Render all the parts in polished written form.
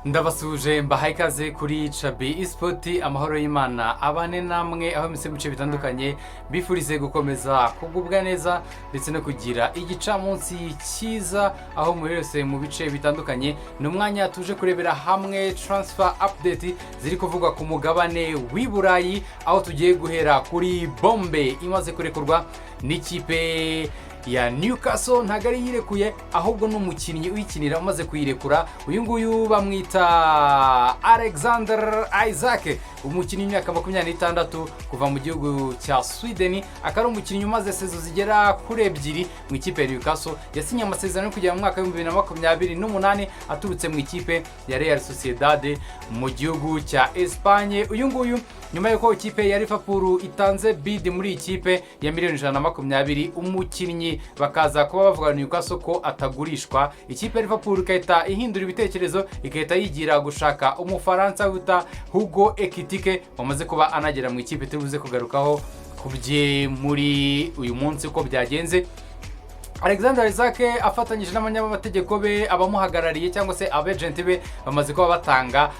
Ndabasuhuje, mbahaye ikaze kuri Cabi Esport. Amahoro y'Imana abane namwe aho mu bice bitandukanye. Bifurize gukomeza kugubwa neza ndetse no kugira igicamunsi cyiza aho muri yose mu bice bitandukanye. Ni umwanya tuje kurebera hamwe transfer update ziri kuvugwa ku mugabane w'i Burayi, aho tugiye guhera kuri bombe imaze kurekurwa n'ikipe ya Newcastle. Ntabwo ari yirekuye, ahubwo ni umukinnyi uyikinira umaze kuyirekura. Uyu nguyu bamwita Alexander Isak, umukinnyi w'imyaka 26 kuva mu gihugu cya Sweden, akaba ari umukinnyi umaze saison zigera kuri 2 mu ikipe ya Newcastle. Yasinye amasezerano yo kugera mu mwaka w'2028, aturutse mu ikipe ya Real Sociedad mu gihugu cya Espagne. Uyu nguyu, nyuma y'uko ikipe ya Liverpool itanze bid muri iyi kipe ya miliyoni 120, umukinnyi bakaza kuba bavuga Newcastle ko atagurishwa, ikipe ya Liverpool igahita ihindura ibitekerezo, igahita yigira gushaka Umufaransa wita Hugo Ekitike, wamaze kuba anagera mu ikipe. Turi buze kugarukaho ku bye muri uyu munsi uko byagenze. Alexander Isak afatanyije n'abanyamategeko be, abamuhagarariye cyangwa se aba agent be, bamaze kuba batanga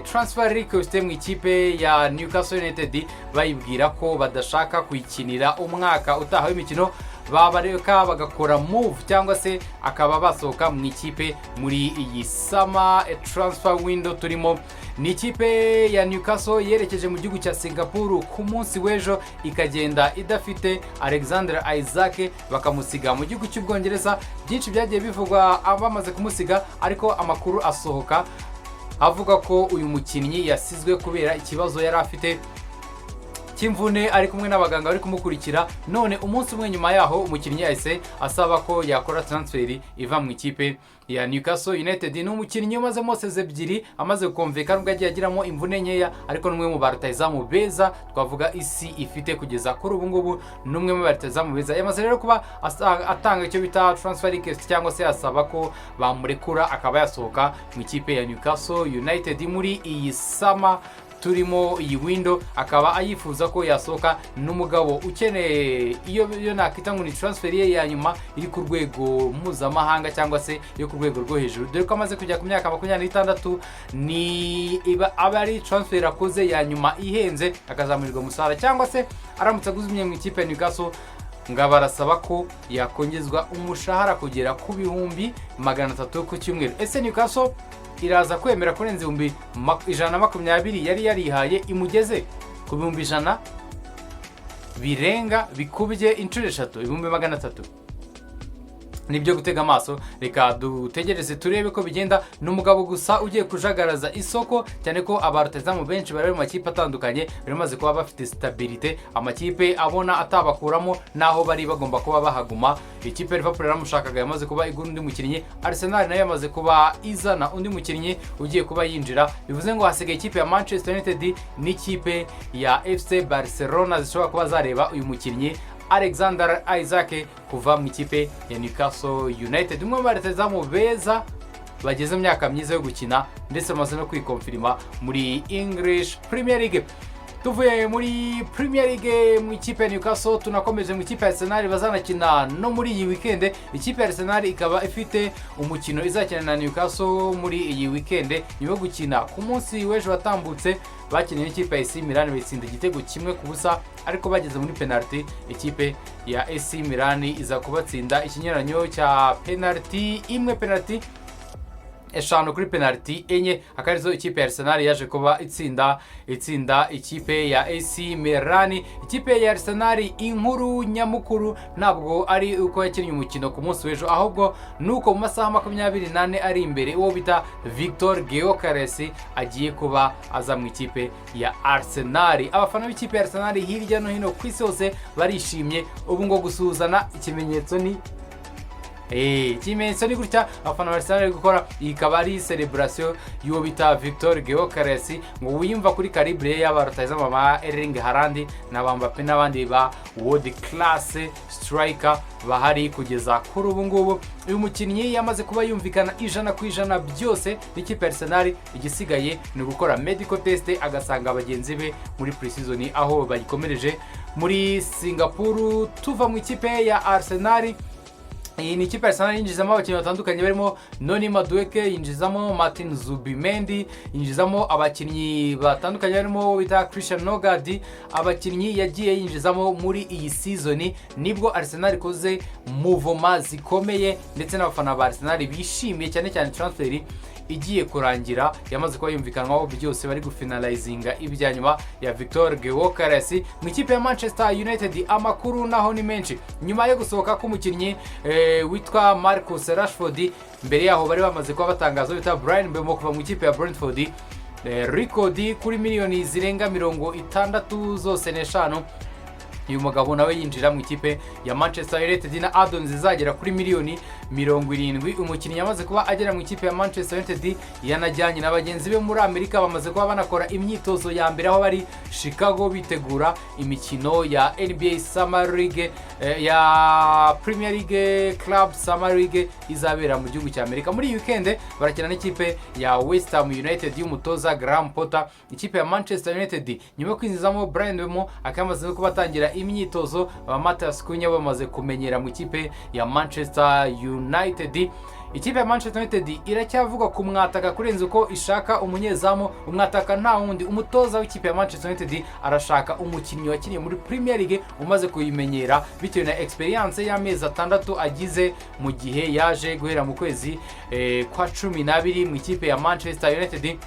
transfer request mu ikipe ya Newcastle United, bayibwira ko badashaka kuyikinira umwaka utaha w'imikino, babareka bagakora move cyangwa se akaba basohoka mu ikipe muri iyi summer transfer window turimo. Ni ikipe ya Newcastle yerekeje mu gihugu cya Singapore ku munsi w'ejo, ikagenda idafite Alexander Isak, bakamusiga mu gihugu cy'Ubwongereza. Byinshi byagiye bivugwa bamaze kumusiga, ariko amakuru asohoka avuga ko uyu mukinnyi yasizwe kubera ikibazo yari afite cy'imvune, ari kumwe n'abaganga bari kumukurikira. None umunsi umwe nyuma yaho, umukinnyi yahise asaba ko yakora transfer iva mu ikipe ya Newcastle United. Ni umukinnyi umazemo saison 2, amaze gukumvikana ubwo yagiye agiramo imvune nkeya, ariko ni umwe mu ba rutahizamu beza twavuga isi ifite kugeza kuri ubu ngubu. Ni umwe mu ba rutahizamu beza. Yamaze rero kuba atanga icyo bita transfer request, cyangwa se asaba ko bamurekura akaba yasohoka mu ikipe ya Newcastle United muri iyi summer turimo, iyi window akaba ayifuza ko yasohoka. Ni umugabo ukeneye iyo nakita ngo ni transfer ye ya nyuma iri ku rwego mpuzamahanga cyangwa se yo ku rwego rwo hejuru, dore ko amaze kujya ku myaka 26. Ni iba aba ari transfer akoze ya nyuma ihenze, akazamurirwa umusaruro, cyangwa se aramutse aguzumye mu ikipe ya Newcastle, ngo barasaba ko yakongezwa umushahara kugera ku 300,000 ku cyumweru. Ese Newcastle iraza kwemera kurenza 120,000 yari yarihaye, imugeze ku 100,000 birenga, bikubye inshuro 3, 300,000? Nibyo gutega amaso. Reka dutegereze turebe ko bigenda. Ni umugabo gusa ugiye kujagaraza isoko, cyane ko abarutazamu benshi bari mu makipe atandukanye bari bamaze kuba bafite stabilité, amakipe abona atabakuramo n'aho bari bagomba kuba bahaguma. Ikipe ya Liverpool yaramushakaga, yamaze kuba igura undi mukinnyi. Arsenal nayo yamaze kuba izana undi mukinnyi ugiye kuba yinjira. Bivuze ngo hasigaye ikipe ya Manchester United n'ikipe ya FC Barcelona zishobora kuba zareba uyu mukinnyi Alexander Isak kuva mu ikipe ya Newcastle United, umwe mu barutazamu beza bageze mu myaka myiza yo gukina, ndetse bamaze no kwikonfirima muri English Premier League. Tuvuye muri Premier League mu ikipe ya Newcastle, tunakomeje mu ikipe ya Arsenal bazanakina no muri iyi weekend. Ikipe ya Arsenal ikaba ifite umukino izakina na Newcastle muri iyi weekend, nyuma yo gukina ku munsi w'ejo watambutse. Bakinnye n'ikipe ya AC Milan, bayitsinda igitego 1-0, ariko bageze muri penalty ikipe ya AC Milan iza kubatsinda ikinyuranyo cya penalty imwe, penalty 5 kuri penalty 4, akaba arizo ikipe ya Arsenal yaje kuba itsinda ikipe ya AC Milan. Ikipe ya Arsenal, inkuru nyamukuru ntabwo ari uko yakinnye umukino ku munsi w'ejo, ahubwo ni uko mu masaha 24 ari imbere uwo bita Victor Gyökeres agiye kuba aza mu ikipe ya Arsenal. Abafana b'ikipe ya Arsenal hirya no hino ku isi hose barishimye. Ubu ngo gusuhuzana ikimenyetso ni gutya abafana ba Arsenal bari gukora. Iyi ikaba ari celebration y'uwo bita Victor Gyökeres, ngo wiyumva kuri calibre y'aba rutahizamu ba Erling Haaland na ba Mbappe n'abandi ba world class striker bahari kugeza kuri ubu ngubu. Uyu mukinnyi yamaze kuba yumvikana 100% byose n'ikipe ya Arsenal. Igisigaye ni ugukora medical test, agasanga bagenzi be muri pre-season aho bayikomereje muri Singapore. Tuva mu ikipe ya Arsenal. Iyi ni ikipe ya Arsenal yinjizamo abakinnyi batandukanye barimo Noni Madueke, yinjizamo Martin Zubimendi, yinjizamo abakinnyi batandukanye barimo uwo bita Christian Nørgaard. Abakinnyi yagiye yinjizamo muri iyi season, nibwo Arsenal ikoze mouvement zikomeye, ndetse n'abafana ba Arsenal bishimiye cyane cyane transfer igiye kurangira, yamaze kuba yumvikanwaho byose, bari gufinalizinga ibya nyuma ya Victor Gyökeres. Mu ikipe ya Manchester United amakuru naho ni menshi nyuma yo gusohoka k'umukinnyi witwa Marcus Rashford. Mbere yaho bari bamaze kuba batangaza bita Bryan Mbeumo kuva mu ikipe ya Brentford, record kuri miliyoni zirenga 60 zose n'eshanu. Uyu mugabo nawe yinjira mu ikipe ya Manchester United na add-ons zizagera kuri miliyoni 70. Umukinnyi yamaze kuba agera mu ikipe ya Manchester United, yanajyanye na bagenzi be muri Amerika, bamaze kuba banakora imyitozo ya mbere aho bari Chicago, bitegura imikino ya NBA Summer League, ya Premier League Club Summer League izabera mu gihugu cya Amerika. Muri iyi weekend barakina n'ikipe ya West Ham United y'umutoza Graham Potter. Ikipe ya Manchester United, nyuma yo kwinjizamo Bryan Mbeumo, akaba yamaze no kuba atangira imyitozo, ba Matheus Cunha bamaze kumenyera mu ikipe ya Manchester United. Ikipe ya Manchester United iracyavuga ku mwataka kurenza uko ishaka umunyezamu. Umwataka nta wundi, umutoza w'ikipe ya Manchester United arashaka umukinnyi wakiniye muri Premier League, umaze kuyimenyera bitewe na experience y'amezi 6 agize mu gihe yaje guhera mu kwezi kwa 12 mu ikipe ya Manchester United.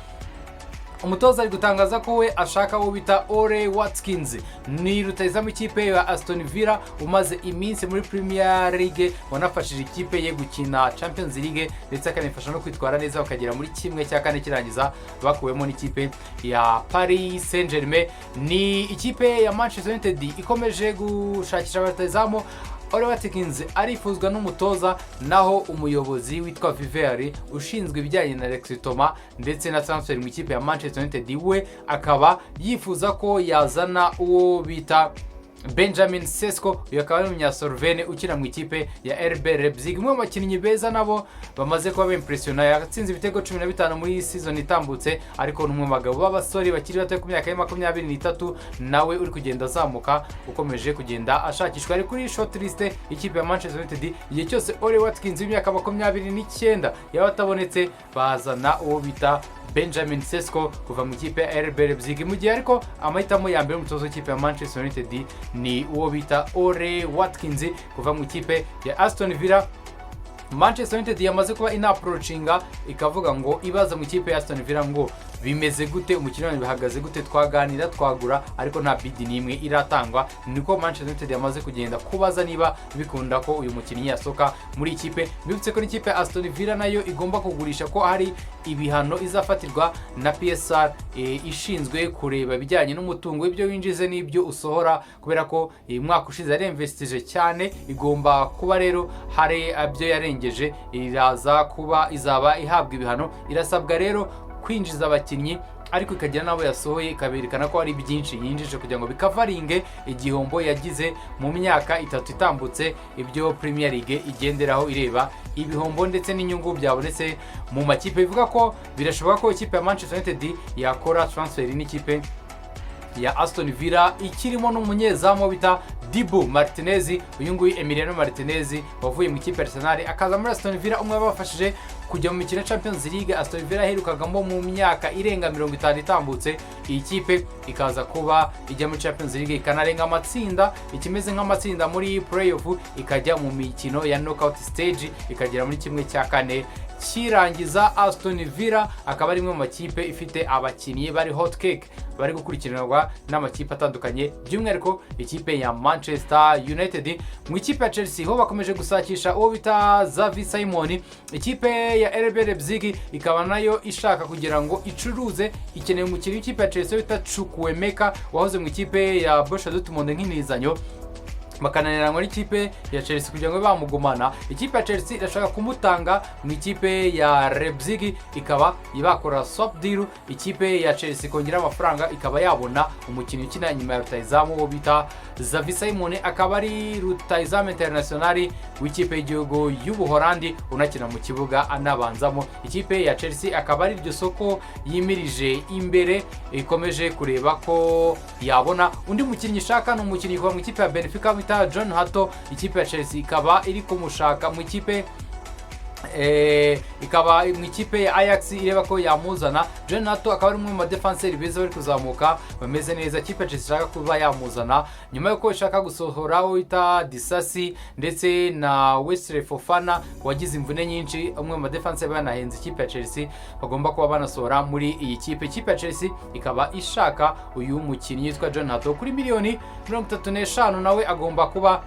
Umutoza ari gutangaza ko we ashaka uwo bita Ollie Watkins, ni rutahizamu ikipe ya Aston Villa umaze iminsi muri Premier League, wanafashije ikipe ye gukina Champions League, ndetse akanifasha no kwitwara neza bakagera muri 1/4 kirangiza bakuwemo n'ikipe ya Paris Saint-Germain. Ni ikipe ya Manchester United ikomeje gushakisha abarutahizamu. Ollie Watkins arifuzwa n'umutoza, naho umuyobozi witwa Viveri ushinzwe ibijyanye na recrutement ndetse na transfer mu ikipe ya Manchester United we akaba yifuza ko yazana uwo bita Benjamin Sesko. Uyu akaba ari umunyasolovene ukina mu ikipe ya RB Leipzig, umwe mu bakinnyi beza nabo bamaze kuba bimpressiona. Yatsinze ibitego 15 muri season itambutse, ariko ni umwe mu bagabo b'abasore bakiri bato ku myaka ya 23, nawe uri kugenda azamuka, ukomeje kugenda ashakishwa, ari kuri short list ikipe ya Manchester United. Igihe cyose Ollie Watkins w'imyaka 29 yaba atabonetse, bazana uwo bita Benjamin Sesko kuva mu ikipe ya RB Leipzig, mu gihe ariko amahitamo ya mbere y'umutoza w'ikipe ya Manchester United ni uwo bita Ollie Watkins kuva mu ikipe ya Aston Villa. Manchester United yamaze kuba inapproachinga, ikavuga ngo ibaza mu ikipe ya Aston Villa ngo bimeze gute, umukino wanyu bihagaze gute, twaganira, twagura, ariko nta bid n'imwe iratangwa. Niko Manchester United yamaze kugenda kubaza niba bikunda ko uyu mukinnyi yasohoka muri ikipe. Mbibutse ko n'ikipe ya Aston Villa nayo igomba kugurisha, ko hari ibihano izafatirwa na PSR, ishinzwe kureba ibijyanye n'umutungo w'ibyo winjize n'ibyo usohora, kubera ko uyu mwaka ushize yarinvestije cyane. Igomba kuba rero hari ibyo yarengeje, iraza kuba izaba ihabwa ibihano. Irasabwa rero kwinjiza abakinnyi, ariko ikagira n'abo yasohoye, ikaberekana ko hari byinshi yinjije kugira ngo bicoveringe igihombo yagize mu myaka 3 itambutse. Ibyo Premier League igenderaho ireba ibihombo ndetse n'inyungu byabonetse mu makipe. Bivuga ko birashoboka ko ikipe ya Manchester United yakora transfer n'ikipe ya Aston Villa, ikirimo n'umunyezamu bita Dibu Martinez. Uyu nguyu Emiliano Martinez wavuye mu ikipe ya Arsenal akaza muri Aston Villa, umwe wabafashije kujya mu mikino ya Champions League Aston Villa yaherukagamo mu myaka irenga 50 itambutse. Iyi kipe ikaza kuba ijya muri Champions League, ikanarenga amatsinda, ikimeze nk'amatsinda muri playoff, ikajya mu mikino ya knockout stage, ikagera muri 1/4 kirangiza. Aston Villa akaba ari imwe mu makipe ifite abakinnyi bari hot cake, bari gukurikiranwa n'amakipe atandukanye, by'umwihariko ikipe ya Manchester United. Mu ikipe ya Chelsea ho bakomeje gushakisha uwo bita Xavi Simons. Ikipe ya RB Leipzig ikaba nayo ishaka kugira ngo icuruze, ikeneye umukinnyi w'ikipe ya Chelsea bita Chukwuemeka wahoze mu ikipe ya Borussia Dortmund nk'intizanyo, bakananiranywa n'ikipe ya Chelsea kugira ngo bamugumana. Ikipe ya Chelsea irashaka kumutanga mu ikipe ya Leipzig, ikaba bakora swap deal, ikipe ya Chelsea ikongera amafaranga, ikaba yabona umukinnyi ukina inyuma ya rutahizamu wo bita Xavi Simons, akaba ari rutahizamu international w'ikipe y'igihugu y'Ubuholandi unakina mu kibuga anabanzamo. Ikipe ya Chelsea akaba ari iryo soko yimirije imbere, ikomeje kureba ko yabona undi mukinnyi ishaka. Ni umukinnyi kuva mu ikipe ya Benfica witwa bita Jorrel Hato. Ikipe ya Chelsea ikaba iri kumushaka mu ikipe, ikaba mu ikipe ya Ajax ireba ko yamuzana. Jorrel Hato akaba ari umwe mu badefanseri beza bari kuzamuka, bameze neza. Ikipe ya Chelsea ishaka kuba yamuzana nyuma y'uko ishaka gusohora uwo bita Disasi ndetse na Wesley Fofana wagize imvune nyinshi, umwe mu badefanseri banahenze ikipe ya Chelsea bagomba kuba banasohora muri iyi kipe. Ikipe ya Chelsea ikaba ishaka uyu mukinnyi witwa Jorrel Hato kuri miliyoni 35, nawe agomba kuba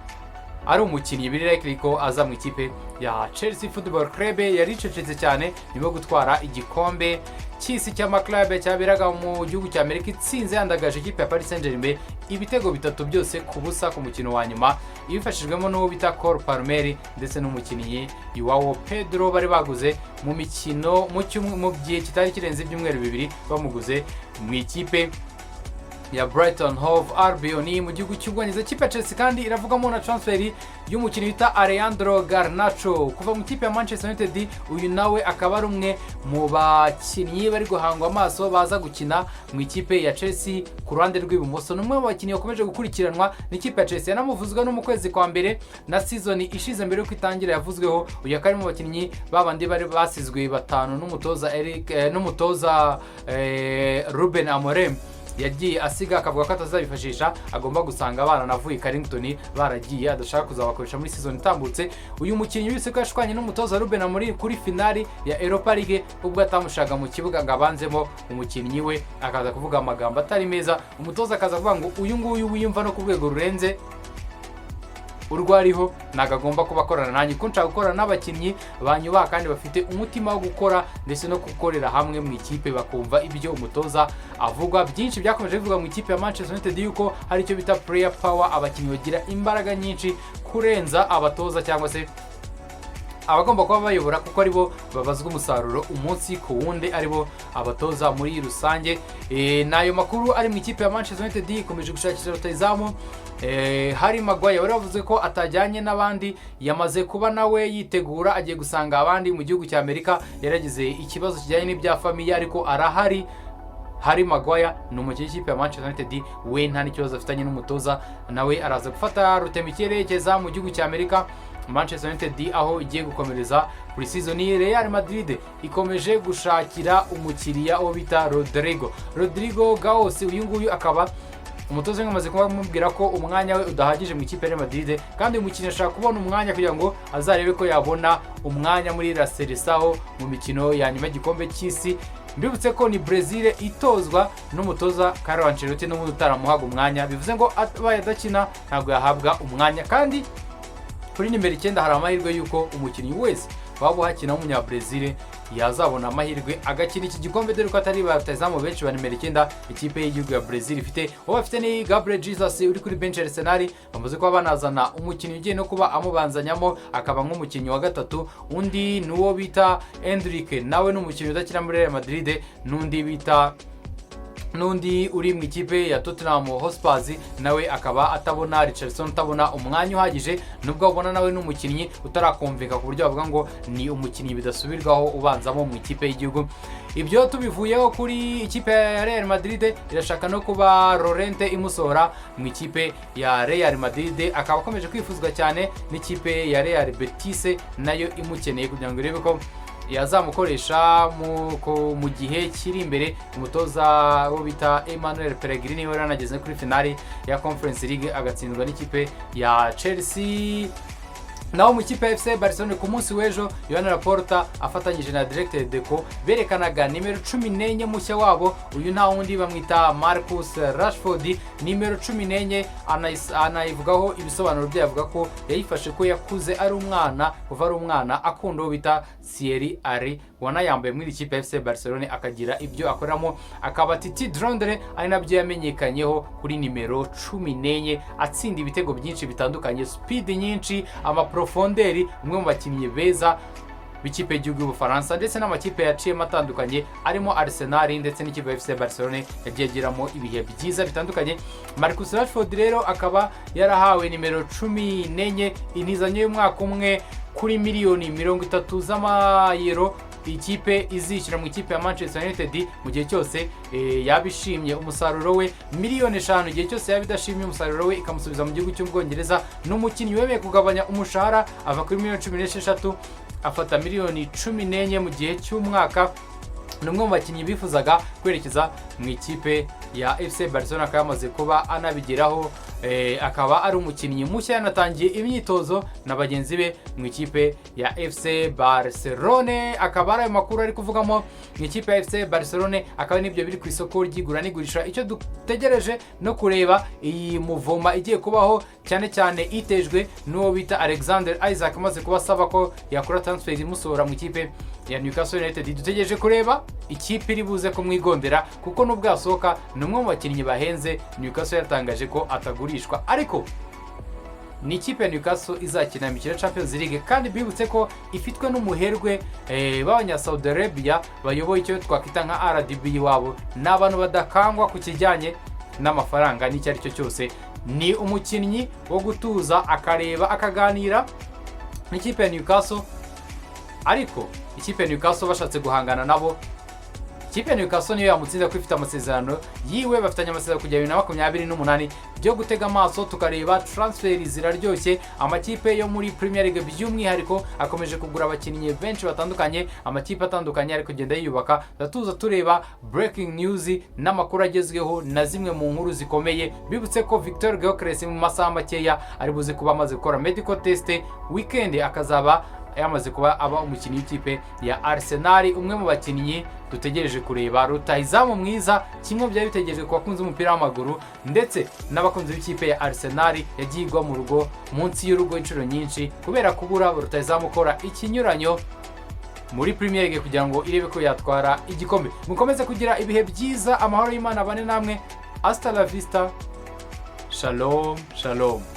ari umukinnyi biri likely ko aza mu ikipe ya Chelsea Football Club yari icecetse cyane nyuma yo gutwara igikombe cy'isi cy'amaklabe cyaberaga mu gihugu cya Amerika, itsinze yandagaje ikipe ya Paris Saint-Germain ibitego bitatu byose ku busa ku mukino wa nyuma, ibifashijwemo n'uwo bita Cole Palmer ndetse n'umukinnyi Joao Pedro bari baguze mu mikino mu gihe kitari kirenze ibyumweru 2, bamuguze mu ikipe ya Brighton Hove Albion mu gihugu cy'Ubwongereza. Ikipe ya Chelsea kandi iravugamo na transfer y'umukinnyi bita Alejandro Garnacho kuva mu ikipe ya Manchester United. Uyu nawe akaba ari umwe mu bakinnyi bari guhangwa amaso baza gukina mu ikipe ya Chelsea ku ruhande rw'ibumoso. Ni umwe mu bakinnyi bakomeje gukurikiranwa n'ikipe ya Chelsea, yanamuvuzwe no mu kwezi kwa mbere na season ishize mbere y'uko itangira yavuzweho. Uyu akaba ari mu bakinnyi babandi bari basizwe batanu n'umutoza Eric n'umutoza Ruben Amorim yagiye asiga, akavuga ko atazabifashisha, agomba gusanga abana navuye Carrington baragiye, adashaka kuzabakoresha muri season itambutse. Uyu mukinnyi wese ko yashwanye n'umutoza Ruben Amorim kuri finali ya Europa League, ubwo atamushaga mu kibuga ngo abanzemo umukinnyi we, akaza kuvuga amagambo atari meza, umutoza akaza kuvuga ngo uyu nguyu wiyumva no ku rwego rurenze urwo ariho ntabwo agomba kuba akorana nanjye, kuko nshaka gukorana n'abakinnyi banyubaha kandi bafite umutima wo gukora ndetse no gukorera hamwe mu ikipe, bakumva ibyo umutoza avuga. Byinshi byakomeje bivuga mu ikipe ya Manchester United yuko hari icyo bita player power, abakinnyi bagira imbaraga nyinshi kurenza abatoza cyangwa se abagomba kuba bayobora, kuko aribo babazwa umusaruro umunsi ku wundi, aribo abatoza muri rusange. Ni ayo makuru ari mu ikipe ya Manchester United ikomeje gushakisha rutahizamu. Harry Maguire wari wavuze ko atajyanye n'abandi yamaze kuba nawe yitegura, agiye gusanga abandi mu gihugu cya Amerika. Yaragize ikibazo kijyanye n'ibya famille, ariko arahari. Harry Maguire ni umukinnyi w'ikipe ya Manchester United, we nta n'ikibazo afitanye n'umutoza, nawe araza gufata rutemikirere yerekeza mu gihugu cya Amerika. Manchester United aho igiye gukomereza pre-season. Real Madrid ikomeje gushakira umukiriya uwo bita Rodrygo Goes. Uyu nguyu akaba umutoza we amaze kuba amubwira ko umwanya we udahagije mu ikipe ya Real Madrid, kandi uyu mukinnyi ashaka kubona umwanya kugira ngo azarebe ko yabona umwanya muri La Seleção mu mikino ya nyuma y'igikombe cy'isi. Mbibutse ko ni Brazil itozwa n'umutoza Carlo Ancelotti n'ubundi utaramuhaga umwanya, bivuze ngo abaye adakina ntabwo yahabwa umwanya. Kandi kuri nimero 9 hari amahirwe y'uko umukinnyi wese waba uhakina w'umunyabrazil yazabona amahirwe agakina iki gikombe, dore ko atari ba rutahizamu benshi ba nimero 9 ikipe y'igihugu ya Brazil ifite. Uwo bafite ni Gabriel Jesus uri kuri bench ya Arsenal, bamaze kuba banazana umukinnyi ugiye no kuba amubanzanyamo akaba nk'umukinnyi wa gatatu. Undi ni uwo bita Endrick, nawe ni umukinnyi udakina muri Real Madrid, n'undi bita n'undi uri mu ikipe ya Tottenham Hotspur, nawe akaba atabona, Richarlison utabona umwanya uhagije, nubwo abona nawe ni umukinnyi utarakumvika ku buryo bavuga ngo ni umukinnyi bidasubirwaho ubanzamo mu ikipe y'igihugu. Ibyo tubivuyeho, kuri ikipe ya Real Madrid irashaka no kuba Llorente imusohora mu ikipe ya Real Madrid, akaba akomeje kwifuzwa cyane n'ikipe ya Real Betis, nayo imukeneye kugira ngo irebe ko yazamukoresha mu gihe kiri imbere. Umutoza wo bita Emmanuel Pellegrini wari yanageze kuri finali ya Conference League agatsindwa n'ikipe ya Chelsea. Naho mu ikipe ya FC Barcelona, ku munsi w'ejo Joan Laporta afatanyije na Directeur Deco berekanaga nimero 14 mushya wabo. Uyu nta wundi, bamwita Marcus Rashford. Nimero 14 anayivugaho ibisobanuro byayo, avuga ko yayifashe ko yakuze ari umwana, kuva ari umwana akunda uwo bita Thierry Henry wanayambaye muri iyi kipe ya FC Barcelona, akagira ibyo akoramo, akaba Titi Drondre, ari nabyo yamenyekanyeho kuri nimero 14, atsinda ibitego byinshi bitandukanye, speed nyinshi, amaprofondeur, umwe mu bakinnyi beza b'ikipe y'igihugu y'Ubufaransa ndetse n'amakipe yaciyemo atandukanye arimo Arsenal ndetse n'ikipe ya FC Barcelone yagiye agiramo ibihe byiza bitandukanye. Marcus Rashford rero akaba yarahawe nimero 14, intizanyo y'umwaka umwe kuri miliyoni 30 z'amayero. ikipe izishyura mu ikipe ya Manchester United mu gihe cyose yaba ishimye umusaruro we, miliyoni 5 igihe cyose yaba idashimye umusaruro we ikamusubiza mu gihugu cy'Ubwongereza. Ni umukinnyi wemeye kugabanya umushahara, ava kuri miliyoni 16 afata miliyoni 14 mu gihe cy'umwaka. Ni umwe mu bakinnyi bifuzaga kwerekeza mu ikipe ya FC Barcelona, akaba yamaze kuba anabigeraho. Akaba ari umukinnyi mushya, yanatangiye imyitozo na bagenzi be mu ikipe ya FC Barcelone. Akaba ari ayo makuru ari kuvugamo mu ikipe ya FC Barcelone, akaba n'ibyo biri ku isoko ry'igura n'igurisha. Icyo dutegereje no kureba iyi mouvement igiye kubaho, cyane cyane itejwe n'uwo bita Alexander Isak, amaze kuba asaba ko yakora transfer imusohora mu ikipe ya Newcastle United. Dutegereje kureba ikipe iri buze kumwigondera, kuko nubwo yasohoka ni umwe mu bakinnyi bahenze. Newcastle yatangaje ko atagurishwa, ariko ni ikipe ya Newcastle izakina imikino ya Champions League, kandi bibutse ko ifitwe n'umuherwe b'abanya Saudi Arabia bayoboye icyo twakwita nka RDB iwabo. Ni abantu badakangwa ku kijyanye n'amafaranga n'icyo ari cyo cyose. Ni umukinnyi wo gutuza, akareba, akaganira n'ikipe ya Newcastle. Ariko ikipe ya Newcastle bashatse guhangana nabo, ikipe ya Newcastle niyo yamutsinze ko ifite amasezerano yiwe, bafitanye amasezerano kugera 2028. Byo gutega amaso tukareba. Transfer ziraryoshye, amakipe yo muri Premier League by'umwihariko akomeje kugura abakinnyi benshi batandukanye, amakipe atandukanye ari kugenda yiyubaka. Tuza tureba breaking news n'amakuru agezweho na zimwe mu nkuru zikomeye. Bibutse ko Victor Gyökeres mu masaha makeya ari buze kuba amaze gukora medical test, weekend akazaba yamaze kuba aba umukinnyi w'ikipe ya Arsenal. Umwe mu bakinnyi dutegereje kureba, rutahizamu mwiza, kimwe byari bitegerejwe ku bakunzi b'umupira w'amaguru ndetse n'abakunzi b'ikipe ya Arsenal, yagiye igwa mu rugo, munsi y'urugo inshuro nyinshi kubera kubura rutahizamu ukora ikinyuranyo muri Premier League kugira ngo irebe ko yatwara igikombe. Mukomeze kugira ibihe byiza, amahoro y'Imana bane namwe. Hasta la vista, shalom shalom.